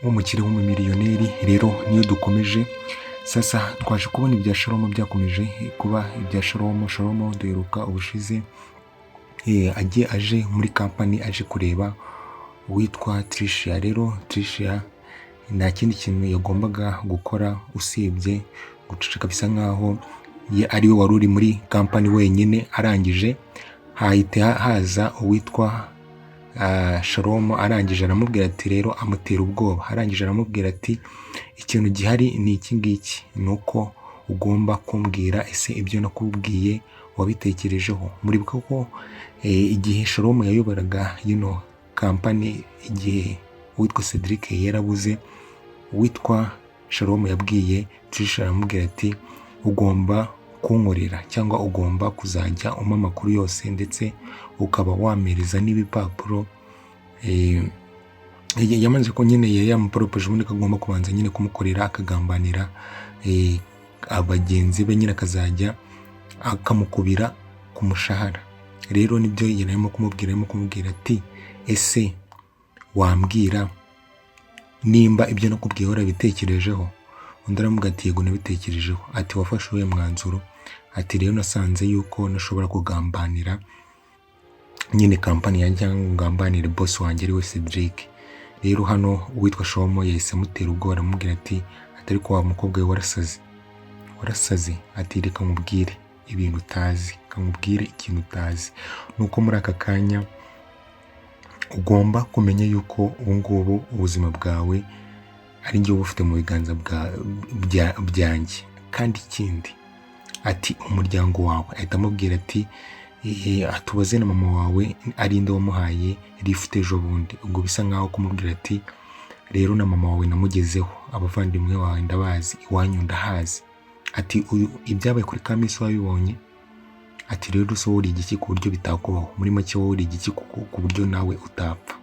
W'umukire, w'umumiliyoneri. Rero niyo dukomeje sasa, twaje kubona ibya Shalomo byakomeje kuba ibya Shalomo. Shalomo duheruka ubushize agiye aje muri kampani, aje kureba uwitwa Tricia. Rero Tricia nta kindi kintu yagombaga gukora usibye guceceka, bisa nkaho ye ari we wari uri muri kampani wenyine. Arangije hahita haza uwitwa Shalomo, arangije aramubwira ati rero, amutera ubwoba, arangije aramubwira ati: "Ikintu gihari ni iki ngiki, ni uko ugomba kumbwira, ese ibyo nakubwiye wabitekerejeho?" Muribuka ko igihe Shalomo yayoboraga yino kampani, igihe uwitwa Cedric yarabuze, uwitwa Shalomo yabwiye Trisha, aramubwira ati: "Ugomba kunkorera cyangwa ugomba kuzajya umpa amakuru yose, ndetse ukaba wampereza n'ibipapuro." Yamaze ko nyine yari yamuporopoje ubundi ko agomba kubanza nyine kumukorera, akagambanira abagenzi be nyine, akazajya akamukubira ku mushahara. Rero nibyo yari arimo kumubwira, arimo kumubwira ati: "Ese wambwira nimba ibyo nakubwiye warabitekerejeho?" Undi aramubwira ati: "Yego, nabitekerejeho." Ati: "Wafashe uwuhe mwanzuro?" Ati: "Rero nasanze yuko nashobora kugambanira nyine kampani yanjye cyangwa ngo ngambanire boss wanjye, ariwe Cedric." Rero hano uwitwa Shalomo yahise amutera ubwoba, aramubwira ati: "Ariko wa mukobwa we, warasaze, warasaze." Ati: "Reka nkubwire ibintu utazi, reka nkubwire ikintu utazi, nuko muri aka kanya ugomba kumenya yuko ubu ngubu ubuzima bwawe ari njye uba ufite mu biganza byanjye. Kandi ikindi," ati, "umuryango wawe." Ahita amubwira ati: "Atubaze na mama wawe ari nde wamuhaye lift ejo bundi." Ubwo bisa nkaho kumubwira ati: "Rero na mama wawe namugezeho, abavandimwe bawe ndabazi, iwanyu ndahazi." Ati: "Uyu ibyabaye kuri Kamisi wabibonye." Ati: "Rero so wowe uri igiki ku buryo bitakubaho? Muri make wowe uri igiki ku buryo nawe utapfa?"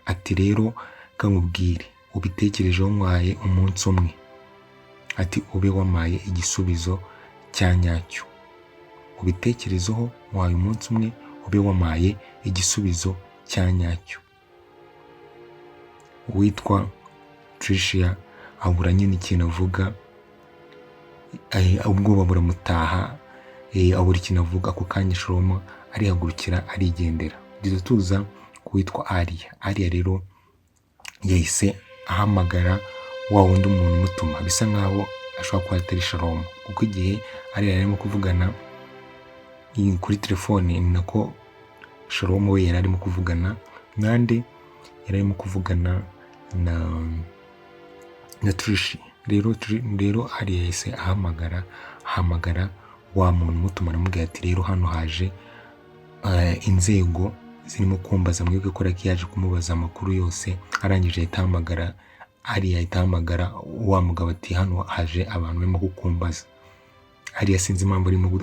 Ati: "Rero kankubwire, ubitekerejeho, nkwaye umunsi umwe." Ati: "Ube wamaye igisubizo cya nyacyo. Ubitekerezeho, nkwaye umunsi umwe, ube wamaye igisubizo cya nyacyo." Uwitwa Tricia abura nyine ikintu avuga, ubwoba buramutaha, abura ikintu avuga. Ako kanya Shalomo arihagurukira, arigendera. Duhita tuza ku witwa Ariya. Ariya rero yahise ahamagara wa wundi umuntu umutuma, bisa nkaho ashobora kuba atari Shalomo, kuko igihe Ariya yarimo kuvugana kuri telefone, ni nako Shalomo we yari arimo kuvugana nande? Yari arimo kuvugana na Tricia. Rero Ariya yahise ahamagara wa muntu umutuma, aramubwira ati: "Rero hano haje inzego zirimo kumbaza." Mwibuke ko Lucky yaje kumubaza amakuru yose. Arangije ahita ahamagara Ariya, ahita ahamagara wa mugabo ati: "Hano haje abantu barimo kukumbaza." Ariya sinzi impamvu arimo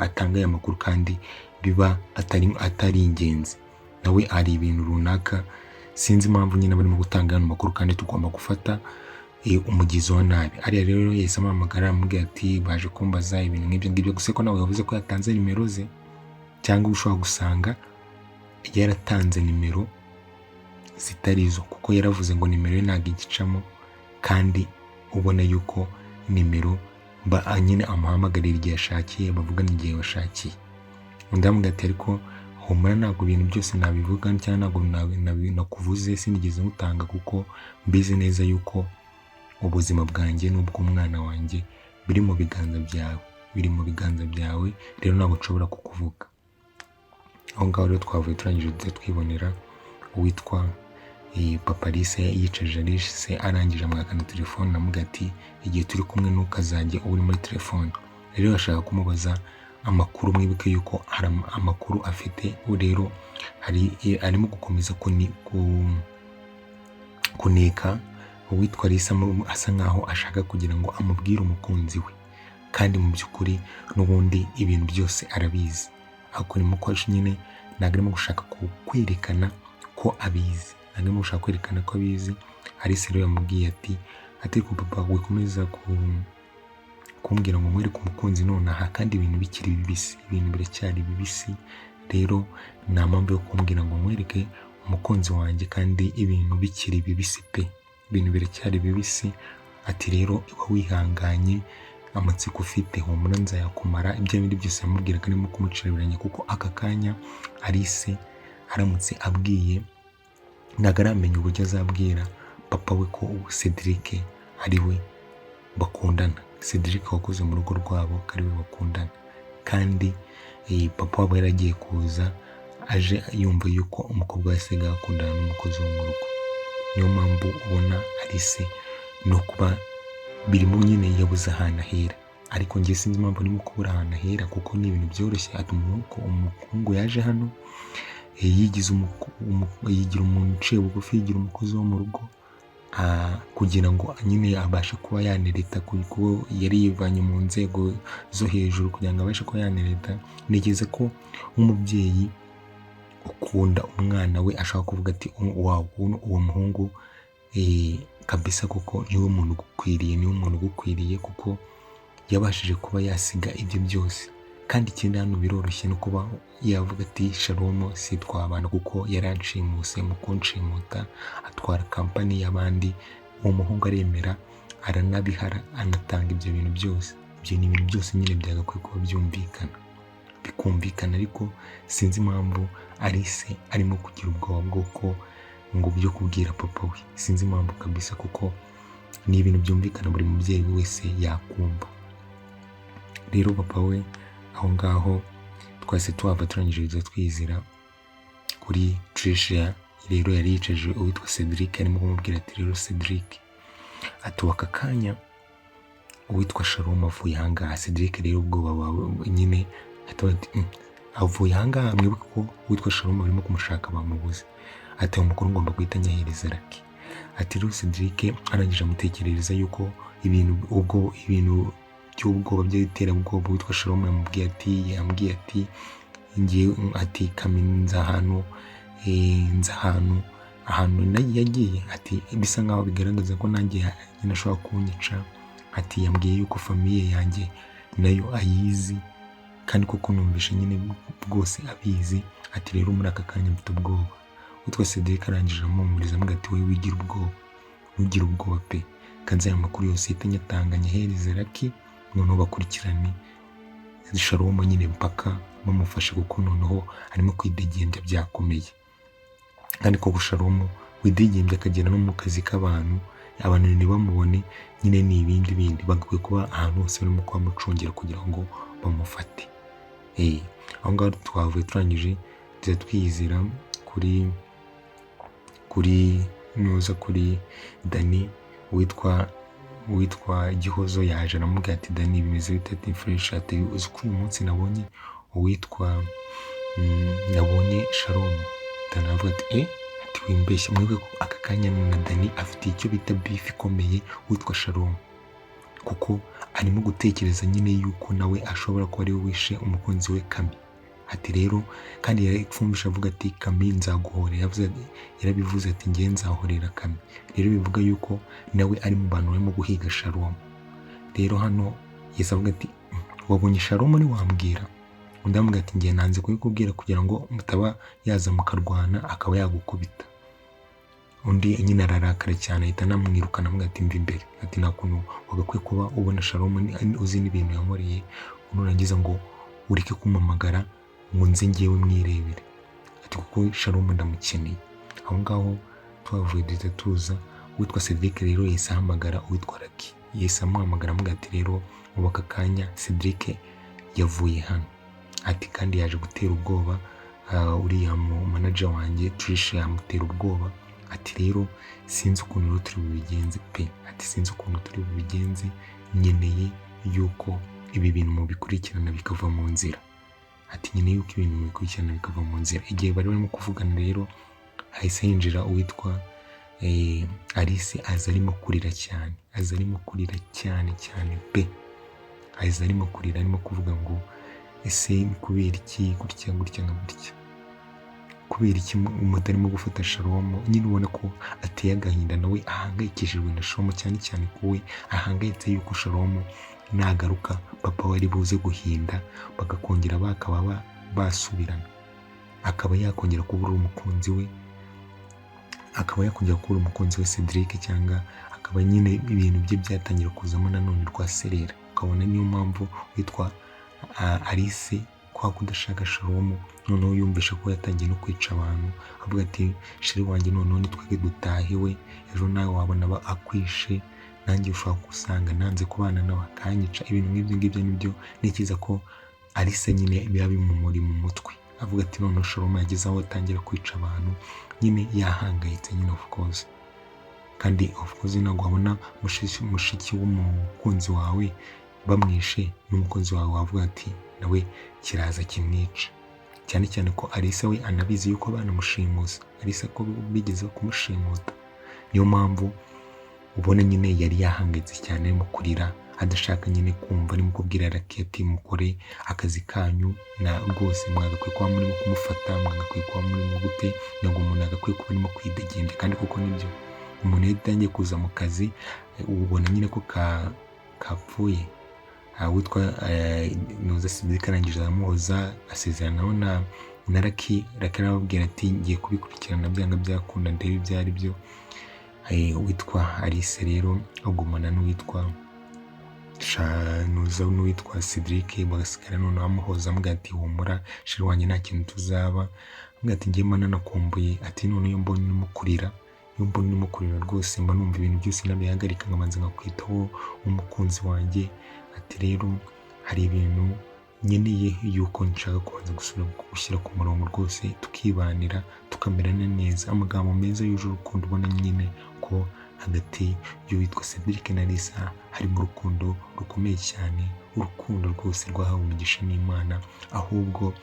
atanga aya makuru kandi biba atari ingenzi. Nawe hari ibintu runaka, sinzi impamvu nyine barimo gutanga ano makuru kandi tugomba gufata umugizi wa nabi. Ariya rero yahise amuhamagara, aramubwira ati: "Baje kumbaza ibintu nk'ibyo ngibyo." Gusa ko nawe yavuze ko yatanze nimero ze, cyangwa ushobora gusanga yaratanze nimero zitari zo, kuko yaravuze ngo nimero ye ntabwo igicamo, kandi ubona yuko nimero nyine amuhamagarira igihe ashakiye, bavugana igihe bashakiye. Undi aramubwira ati: "Ariko humura, ntabwo ibintu byose nabivuga cyangwa ntabwo nakuvuze, sinigeze ngutanga, kuko mbizi neza yuko ubuzima bwanjye n'ubw'umwana wanjye biri mu biganza byawe, biri mu biganza byawe, rero ntabwo nshobora kukuvuga." Aho ngaho rero twavuye turangije, duhita twibonera uwitwa Papa Alice yicaje Alice, arangije amwakana telefone, aramubwira ati: "Igihe turi kumwe ntukazajye uba uri muri telefone." Rero ashaka kumubaza amakuru. Mwibuke yuko hari amakuru afite. Ubu rero hari arimo gukomeza kuneka uwitwa Alice, asa nkaho ashaka kugira ngo amubwire umukunzi we, kandi mu by'ukuri n'ubundi ibintu byose arabizi, ariko arimo ko nyine ntabwo arimo gushaka kwerekana ko abizi, ntabwo arimo gushaka kwerekana ko abizi. Alice rero yamubwiye ati: "Ariko papa, wikomeza kumbwira ngo nkwereke umukunzi nonaha kandi ibintu bikiri bibisi, ibintu biracyari bibisi. Rero nta mpamvu yo kumbwira ngo nkwereke umukunzi wanjye kandi ibintu bikiri bibisi pe." Ibintu biracyari bibisi. Ati rero uba wihanganye, amatsiko ufite humura nzayakumara. Ibyo bindi byose yamubwiraga arimo kumuciraburanya, kuko aka kanya Alice aramutse abwiye, ntabwo aramenya uburyo azabwira papa we ko ubu Cedric ari we bakundana, Cedric wakoze mu rugo rwabo ko ari we bakundana. Kandi papa wabo yari agiye kuza aje yumva yuko umukobwa we asigaye akundana n'umukozi wo mu rugo. Niyo mpamvu ubona Alice no kuba birimo nyine yabuze ahantu ahera. Ariko njye sinzi impamvu arimo kubura ahantu ahera, kuko ni ibintu byoroshye. Ati umuhungu yaje hano, yigize yigira umuntu uciye bugufi, yigira umukozi wo mu rugo, kugira ngo nyine abashe kuba yanereta, kuko yari yivanye mu nzego zo hejuru kugira ngo abashe kuba yanereta. Ntekereza ko nk'umubyeyi ukunda umwana we ashaka kuvuga ati wow, uwo muhungu kabisa, kuko niwe muntu ugukwiriye, niwe muntu ugukwiriye, kuko yabashije kuba yasiga ibyo byose. Kandi ikindi hano biroroshye no kuba yavuga ati Shalom si twabana, kuko yaranshimuse, mu kunshimuta atwara kampani y'abandi. Uwo muhungu aremera, aranabihara, anatanga ibyo bintu byose. Ibyo ni ibintu byose nyine byagakwiye kuba byumvikana, bikumvikana. Ariko sinzi impamvu Alice arimo kugira ubwoba bw'uko ngo byo kubwira papa we, sinzi impamvu kabisa, kuko ni ibintu byumvikana buri mubyeyi wese yakumva. Rero papa we aho ngaho twahise tuhava, turangije tujya twizira kuri Tricia. Rero yari yicaje uwitwa Cedric, arimo kumubwira ati rero Cedric, ati aka kanya uwitwa Shalom avuye ahangaha. Cedric rero ubwoba bawe nyine ati avuye ahangaha, mwibuke ko uwitwa Shalom barimo kumushaka bamubuze. Ati ayo makuru ngomba guhita nyahereza Lucky. Ati rero Cedric arangije amutekerereza yuko ibintu ubwo ibintu by'ubwoba by'iterabwoba witwa Shalom yamubwiye, ati yambwiye ati ngiye, ati kaminuza ahantu, nza ahantu yagiye, ati bisa nkaho bigaragaza ko nanjye nyine ashobora kunyica. Ati yambwiye yuko famille yanjye nayo ayizi, kandi koko numvishe nyine rwose abizi. Ati rero muri aka kanya mfite ubwoba. Witwa Cedric arangije amuhumuriza, amuga ati wowe wigira ubwoba, ntugire ubwoba pe, kanze aya makuru yose ihita nyatanga nyahereze Lucky, noneho bakurikirane Shalom nyine mpaka bamufashe, kuko noneho arimo kwidegembya byakomeye. Kandi koko Shalom widegembya akagera no mu kazi k'abantu, abantu ntibamubone nyine, ni ibindi bindi. Bagakwiye kuba ahantu hose barimo kuhamucungira kugira ngo bamufate. Aho ngaho twavuye turangije tujya twiyizira kuri nuza kuri Dani. Witwa Gihozo yaje aramubwira ati Dani bimeze bite? Ati fresh. Ati uzi ko uyu munsi nabonye uwitwa nabonye Shalom. Dani aravuga ati ati wimbeshya. Mwibuke ko aka kanya na Dani afite icyo bita beef ikomeye witwa Shalom, kuko arimo gutekereza nyine yuko nawe ashobora kuba ariwe wishe umukunzi we Kami. Ati rero kandi yaripfumbisha avuga ati Kami nzaguhorera, yarabivuze ati ngiye nzahorera Kami. Rero bivuga yuko nawe ari mu bantu barimo guhiga Shalom. Rero hano Yesu avuga ati wabonye Shalom ntiwambwira? Undi aramubwira ati ngiye nanze kubikubwira kugira ngo mutaba yaza mukarwana akaba yagukubita. Undi nyine ararakara cyane, ahita anamwirukana, amuga ati mva imbere, ati nta kuntu wagakwiye kuba ubona Shalom uzi n'ibintu yankoreye, nurangiza ngo ureke kumpamagara ngo nze ngewe mwirebere, ati kuko Shalom ndamukeneye. Aho ngaho tuhavuye duhita tuza uwitwa Cedric. Rero yahise ahamagara uwitwa Lucky, yahise amuhamagara amuga ati rero ubu aka kanya Cedric yavuye hano, ati kandi yaje gutera ubwoba uriya mu manager wanjye Tricia, yamutera ubwoba. Ati rero sinzi ukuntu rero turi bubigenze pe, ati sinzi ukuntu turi bubigenze, nkeneye yuko ibi bintu mubikurikirana bikava mu nzira, ati nkeneye yuko ibintu mubikurikirana bikava mu nzira. Igihe bari barimo kuvugana rero hahise hinjira uwitwa Alice, aza arimo kurira cyane, aza arimo kurira cyane cyane pe, aza arimo kurira arimo kuvuga ngo ese ni kubera iki gutya gutya nka gutya, kubera iki mutarimo gufata Shalom? Nyine ubona ko ateye agahinda, nawe ahangayikishijwe na Shalom, cyane cyane ko we ahangayitse yuko Shalom nagaruka papa we ari buze guhinda, bagakongera bakaba basubirana, akaba yakongera kubura umukunzi we. akaba yakongera kubura umukunzi we Cedric, cyangwa akaba nyine ibintu bye byatangira kuzamo nanone rwaserera. Ukabona niyo mpamvu witwa Alice kwa kudashaka Shalom, noneho yumvisha ko yatangiye no kwica abantu, avuga ati chéri wanjye noneho nitwebwe dutahiwe, ejo nawe wabona akwishe, nanjye ushobora gusanga nanze kubana nawe akanyica. Ibintu nk'ibyo ngibyo nibyo ntekereza ko Alice nyine biba bimumuri mu mutwe, avuga ati noneho Shalom yageze aho atangira kwica abantu, nyine yahangayitse nyine of course. Kandi of course ntabwo wabona mushiki w'umukunzi wawe bamwishe n'umukunzi wawe wavuga ati nawe kiraza kimwica, cyane cyane ko Alice we anabizi yuko banamushimusa, Alice ko bigeze kumushimuta. Niyo mpamvu ubona nyine yari yahangayitse cyane mu kurira, adashaka nyine kumva arimo kubwira Lucky ati mukore akazi kanyu na rwose mwagakwiye kuba murimo kumufata, mwagakwiye kuba murimo gute, ntabwo umuntu agakwiye kuba arimo kwidegembya. Kandi kuko nibyo, umuntu iyo atangiye kuza mu kazi ubona nyine ko kapfuye. Witwa Noza Cedric arangije aramuhoza, asezerana na Lucky. Lucky arababwira ati ngiye kubikurikirana byanga byakunda ndebe ibyo ari byo. Witwa Alice rero agumana n'uwitwa Noza n'uwitwa Cedric, bagasigara noneho amuhoza amubwira ati humura chéri wanjye nta kintu tuzaba, amubwira ati njye mba nanakumbuye, ati none iyo mbonye urimo kurira, iyo mbonye urimo kurira rwose mba numva ibintu byose nabihagarika nkabanza nkakwitaho nk'umukunzi wanjye, ati rero hari ibintu nkeneye yuko nshaka kubanza gusubira gushyira ku murongo rwose, tukibanira tukamerana neza. Amagambo meza yuje urukundo, ubona nyine ko hagati y'uwitwa Cedric na Lisa harimo urukundo rukomeye cyane, urukundo rwose rwahawe umugisha n'Imana, ahubwo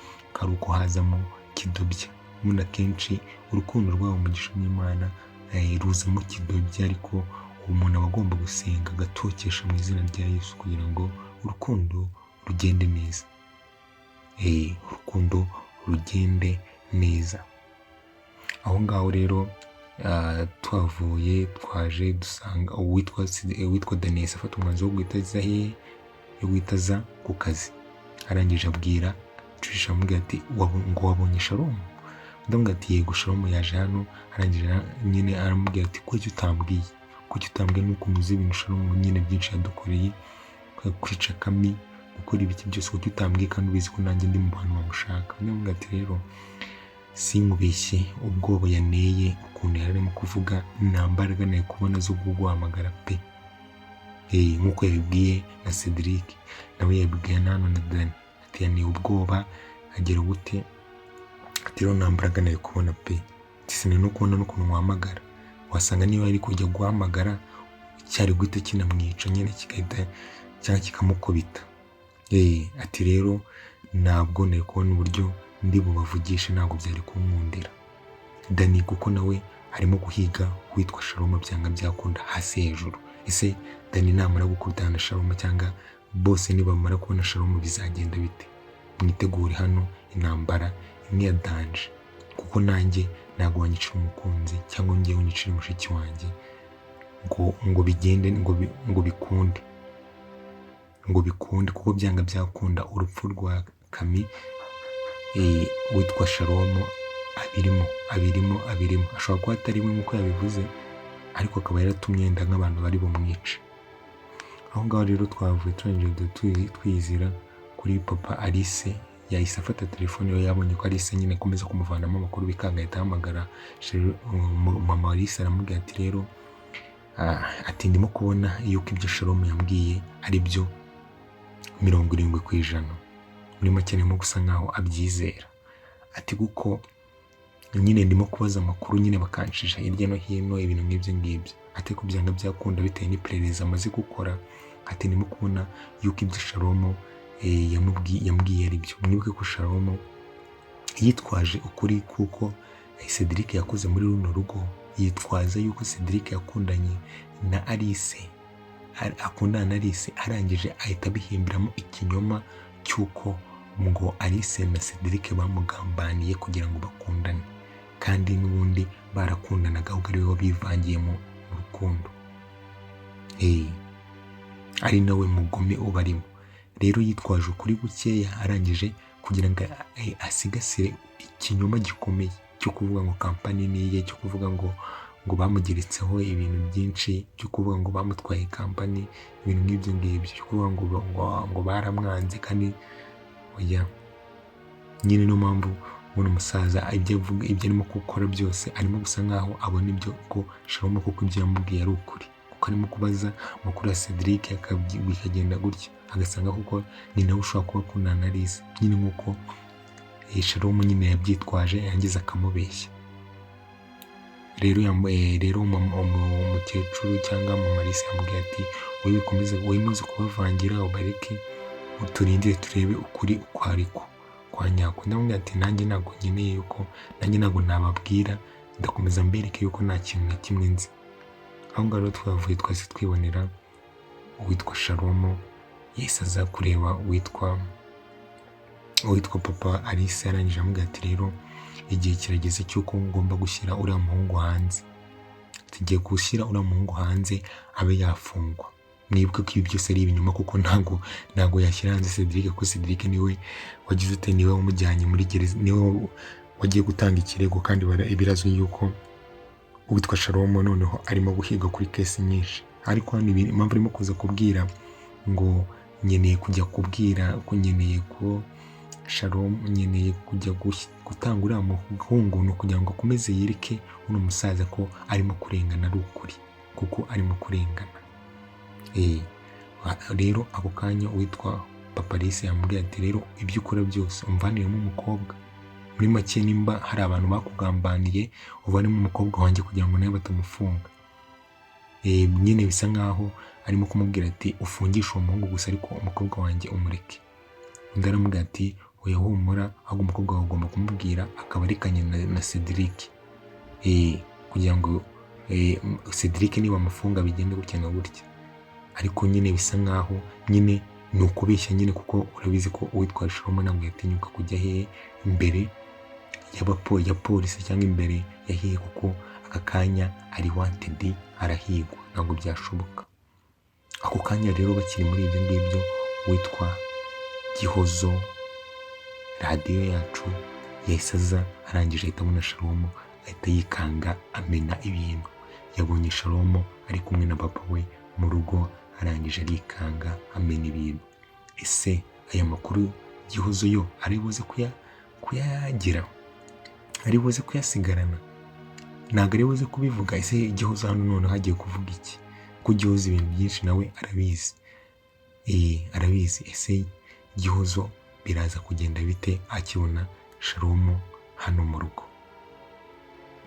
ari uko hazamo kidobya. Ubundi akenshi urukundo rwahawe umugisha n'Imana ruzamo kidobya, ariko umuntu aba agomba gusenga agatokesha mu izina rya Yesu kugira ngo urukundo rugende neza. Urukundo rugende neza. Aho ngaho rero twavuye twaje dusanga uwitwa Denise afata umwanzuro wo guhita aza hehe, yo guhita aza ku kazi. Arangije abwira Trisha, amubwira ati ngo wabonye Shalom? Ndamubwira ati yego Shalom yaje hano. Arangije nyine aramubwira ati kuki utambwiye, kuki utambwiye nuko muzi ibintu Shalom nyine byinshi yadukoreye, kwica Kami, gukora ibiki byose, kuki utambwiye kandi ubizi ko nanjye ndi mu bantu bamushaka. Ndamubwira ati rero sinkubeshye, ubwoba yaneye ukuntu yari arimo kuvuga nta mbaraga nari kubona zo kuguhamagara pe. Nk'uko yabibwiye na Cedric, nawe yabibwiye na hano na Dani, ati yaneye ubwoba agera gute, ati rero nta mbaraga nari kubona pe, ati sinari no kubona n'ukuntu muhamagara, wasanga niba yari kujya guhamagara cyari guhita kinamwica nyine kigahita cyangwa kikamukubita. Ati rero ntabwo nari kubona uburyo ndi bubavugishe, ntabwo byari kunkundira. Dani kuko nawe arimo guhiga uwitwa Shalom byanga byakunda hasi hejuru. Ese Dani namara gukubitana na Shalom cyangwa bose nibamara kubona Shalom bizagenda bite? Mwitegure hano intambara imwe ya danger, kuko nanjye ntabwo wanyicira umukunzi cyangwa ngewe unyicire mushiki wanjye ngo bigende ngo bikunde, ngo bikunde, kuko byanga byakunda urupfu rwa Kami witwa Shalom abirimo, abirimo, abirimo. Ashobora kuba atari we nk'uko yabivuze, ariko akaba yaratumye yenda nk'abantu bari bumwice. Aho ngaho rero twavuye turangije twizira kuri papa Alice, yahise afata telefone ye, yabonye ko Alice nyine akomeza kumuvanamo amakuru bikanga, ahita ahamagara mama Alice, aramubwira ati rero ati ndimo kubona yuko ibyo Shalom yambwiye ari byo 70%, muri make arimo gusa nkaho abyizera, ati kuko nyine ndimo kubaza amakuru nyine bakancisha hirya no hino ibintu nk'ibyo ngibyo, ati ko byanga byakunda bitewe n'iperereza amaze gukora, ati ndimo kubona yuko ibyo Shalom yambwiye ari byo. Mwibuke ko Shalom yitwaje ukuri kuko Cedric yakoze muri runo rugo, yitwaza yuko Cedric yakundanye na Alice, akundana na Alice, arangije ahita abihimbiramo ikinyoma cy'uko ngo Alice na Cedric bamugambaniye kugira ngo bakundane, kandi n'ubundi barakundanaga ahubwo ari we wabivangiye mu rukundo, ari nawe mugome ubarimo. Rero yitwaje ukuri gukeya, arangije kugira ngo asigasire ikinyoma gikomeye cyo kuvuga ngo kampani ni iye, cyo kuvuga ngo ngo bamugeretseho ibintu byinshi byo kuvuga ngo bamutwaye company, ibintu nk'ibyo ngibyo byo kuvuga ngo baramwanze. Kandi oya nyine, niyo mpamvu ubona umusaza ibyo avuga, ibyo arimo gukora byose, arimo gusa nkaho abona ibyo ko Shalom kuko ibyo yamubwiye ari ukuri, kuko arimo kubaza amakuru ya Cedric bikagenda gutya, agasanga kuko ni nawe ushobora kuba akundana na Alice nyine, nk'uko Shalom nyine yabyitwaje yangiza akamubeshya. Rero rero umukecuru cyangwa mama Alice yamubwiye ati: "Wowe bikomeze, wowe ntuze kubavangira, ubareke, uturindire turebe ukuri uko ariko kwa nyako." Ndamubwira ati: "Nanjye ntabwo nkeneye yuko, nanjye ntabwo nababwira, ndakomeza mbereke yuko nta kintu na kimwe nzi." Aho ngaho rero twavuye, twahise twibonera uwitwa Shalom yahise aza kureba uwitwa papa Alice. Arangije amubwira ati: "Rero igihe kirageze cy'uko ngomba gushyira uriya muhungu hanze. Tugiye gushyira uriya muhungu hanze abe yafungwa." Mwibuke ko ibi byose ari ibinyoma, kuko ntabwo yashyira hanze Cedric, kuko Cedric niwe wagize ute, niwe wamujyanye muri gereza, niwe wagiye gutanga ikirego. Kandi birazwi yuko uwitwa Shalom noneho arimo guhiga kuri case nyinshi. Ariko hano impamvu arimo kuza kubwira ngo nkeneye kujya kubwira ko nkeneye ko Shalom, nkeneye kujya gutanga uriya muhungu, ni ukugira ngo akomeze yereke uno musaza ko arimo kurengana ari ukuri, kuko arimo kurengana. Rero ako kanya uwitwa papa Alice yamubwiye ati: "Rero ibyo ukora byose umvaniremo umukobwa. Muri make, nimba hari abantu bakugambaniye, uvanemo umukobwa wanjye kugira ngo nawe batamufunga." Nyine bisa nkaho arimo kumubwira ati: "Ufungishe uwo muhungu gusa, ariko umukobwa wanjye umureke." Undi aramubwira ati: "Oya, humura, ahubwo umukobwa wawe ugomba kumubwira akaba arekanye na Cedric, kugira ngo Cedric niba amufunga bigende gutya na gutya." Ariko nyine bisa nkaho nyine ni ukubeshya nyine, kuko urabizi ko uwitwa Shalom ntabwo yatinyuka kujya hehe, imbere ya polisi cyangwa imbere ya hehe, kuko aka kanya ari wanted, arahigwa, ntabwo byashoboka. Ako kanya rero bakiri muri ibyo ngibyo, witwa Gihozo radiyo yacu yahise aza, arangije ahita abona Shalom, ahita yikanga amena ibintu. Yabonye Shalom ari kumwe na papa we mu rugo, arangije arikanga amena ibintu. Ese aya makuru Gihozo yo ari buze kuyagira, ari buze kuyasigarana, ntabwo ari buze kubivuga? Ese Gihozo hano noneho hagiye kuvuga iki, ko Gihozo ibintu byinshi nawe arabizi? Arabizi. Ese Gihozo biraza kugenda bite akibona Shalom hano mu rugo?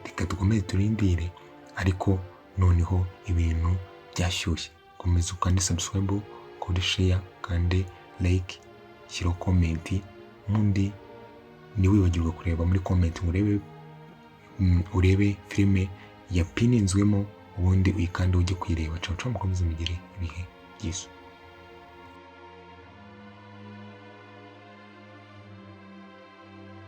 Reka dukomeze turindire. Ariko noneho ibintu byashyushye. Komeza ukande subscribe, ukore share, ukande like, shyiraho comment. Ubundi ntiwibagirwe kureba muri comment ngo urebe filime yapininzwemo, ubundi uyikande ujye kuyireba. Ciao ciao, mukomeze mugire ibihe.